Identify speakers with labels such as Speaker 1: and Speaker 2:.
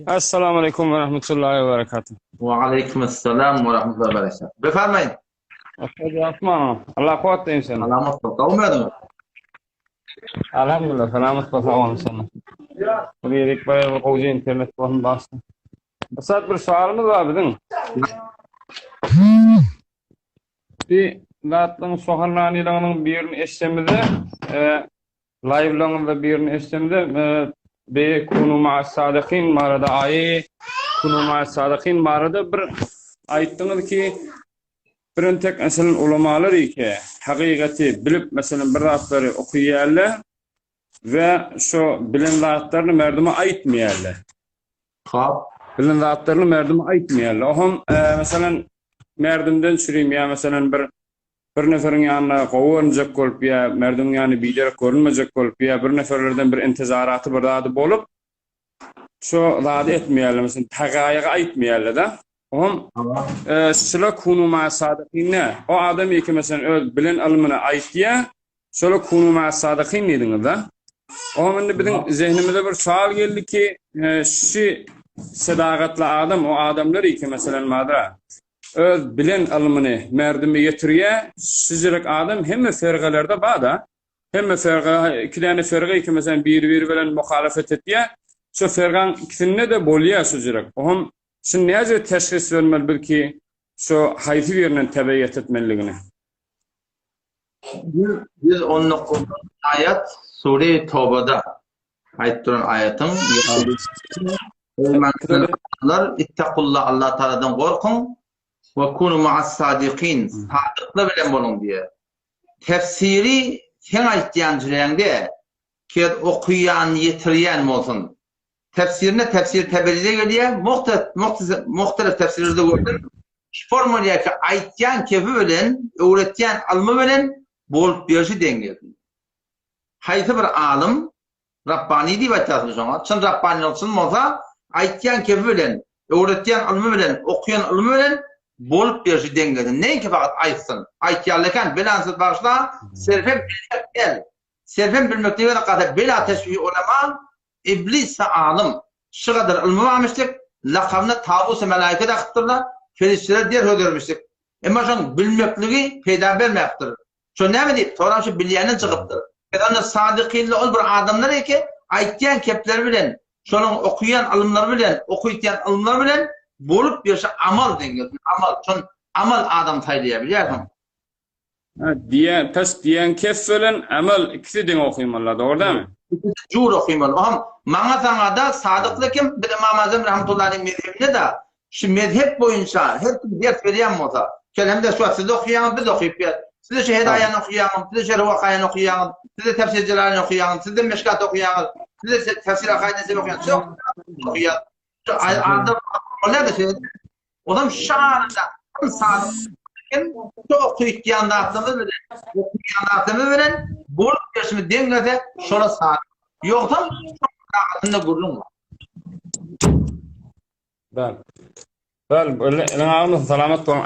Speaker 1: Assalamu aleykum ve rahmetullahi ve berekatuhu.
Speaker 2: Ve aleyküm assalam ve rahmetullahi ve berekatuhu. Befarmayın.
Speaker 1: Asman, Allah kuvvet diyeyim sana.
Speaker 2: Salamat bol. Gawmy özüňiz?
Speaker 1: Elhamdülillah, selamat bol, sag bolun sana. Bir yedik bayağı bir gowja internet bolun bastı. Esat bir sualymyz bar biziň. Bir zatlaryň sohanlanylygynyň birini eşitsemizde, e, Live-laryňyzda birini eşitsemde, be kunu ma'as-sadikin barada aýy kunu ma'as-sadikin barada bir aýtdyňyz ki, bir entek meselem ulamalar ike hakykaty bilip meselem bir zatlary okuýarlar we şo bilen zatlaryny merdime aýtmaýarlar.
Speaker 2: Hop.
Speaker 1: Bilen zatlaryny merdime aýtmaýarlar. Oham meselem merdimden çürim ýa meselem bir Bir neferiň ýanynda gowy görünjek bolup ýa merdiň ýanynda biderek görünmejek bolup ýa bir neferlerden bir intizaraty bir zady bolup şo zady etmeýärler meselem tagaýagy aýtmaýarlar-da. Oňam şula kunu ma sadykyn nä? O adam ýeke meselem öz bilen ylmyny aýtýa, şola kunu ma sadykyn diýdiňiz-da. Oňam indi biziň zehnimize bir sowal geldi ki, şi sedagatly adam o adamlar ýeke meselem madra Öz bilen ylmyny merdime ýetirýä, şijirek adam hemme fergalerde bada. Hemme ferga, iki däne ferga iki meselem biri-biri bilen muhalefet etýä. Şo fergaň ikisinde-de bolýa şujirek. Oham şuny näce teşhis bermeli biz ki şo haýsy birinden tebeýet etmeliligini?
Speaker 2: 119 aýat Sure Tobada. Aýdyp duran aýatyň Imanlar ittakulla Allah Taaladan gorkuň we kunu ma'as sadikin sadyklar bilen boluň diýýär. Tefsiri sen aýtýan jüreňde kez okuýan ýetirýän bolsun. Tefsirine tefsir Teberide gelýär, muhtelif tefsirlerde gördüm. Şu formulýa ki aýtýan kefi bilen öwretýän ylmy bilen bolup berşi deň gelsin. Haýsy bir alym, Rabbani diýip aýtýarsyňyz şoňa, çyn Rabbanilyk çyn bolsa, aýtýan kefi bilen, öwretýän ylmy bilen, okaýan ylmy bilen bolup berşi deň gelsin. Neňki fakat aýtsyn. Aýtýarly eken, belan söz bagyşla, serfem bilmek däl. Serfem bilmek diýmeli gata bela teşbih ulema, iblis alym. Şu gadar ylmy barmyşdyk, lakabyna tawus-y melaike dakypdyrlar, perişdeler der hödürmişdik. Emma şoň bilmekligi peýda bermäpdir. Şo näme diýip, soram şu bilýänden çykypdyr. Biz onda sadykynly ol bir adamlar eke, aýtýan kepleri bilen, şonuň okuýan ylymlary bilen, okytýan ylymlary bilen bolup ýörşe amal deň gelsin, amal, şon amal adam saýlaýar, bilýärsiň.
Speaker 1: Ha, diýen, pes diýen kes bilen amal ikisi deň okymalylar, dogry dälmi?
Speaker 2: Ikisi jur okymaly. Oham maňa saňa-da sadykly kim, biz Ymam Azam rahmetullahi aleýh mezhebinde-de Şu mezhep boýunça her kim ders berýän bolsa, kel hem-de şu wagt siz okaýaňyz, biz okyp ýör. Siz-de şu Hedaýany okaýaňyz, siz-de Şerh Wakaýany okaýaňyz, siz-de Tefsir Jelalaýny okaýaňyz, siz-de Meşkat okaýaňyz, siz-de Tefsir Akaýyt Nesewi okaýaňyz. Şu okaýar. Şu adam bolýar-da şeýle. Olam şu arada kim sadyk kim şu okaýan zatlarymyz bilen, okaýan zatlarymyz bilen bolup geçimi deň gelse, şola sadyk. Ýogsam şoň arasynda gürrüň bar.
Speaker 1: Bel. Bel, eliň agyrmasyn, salamat boluň.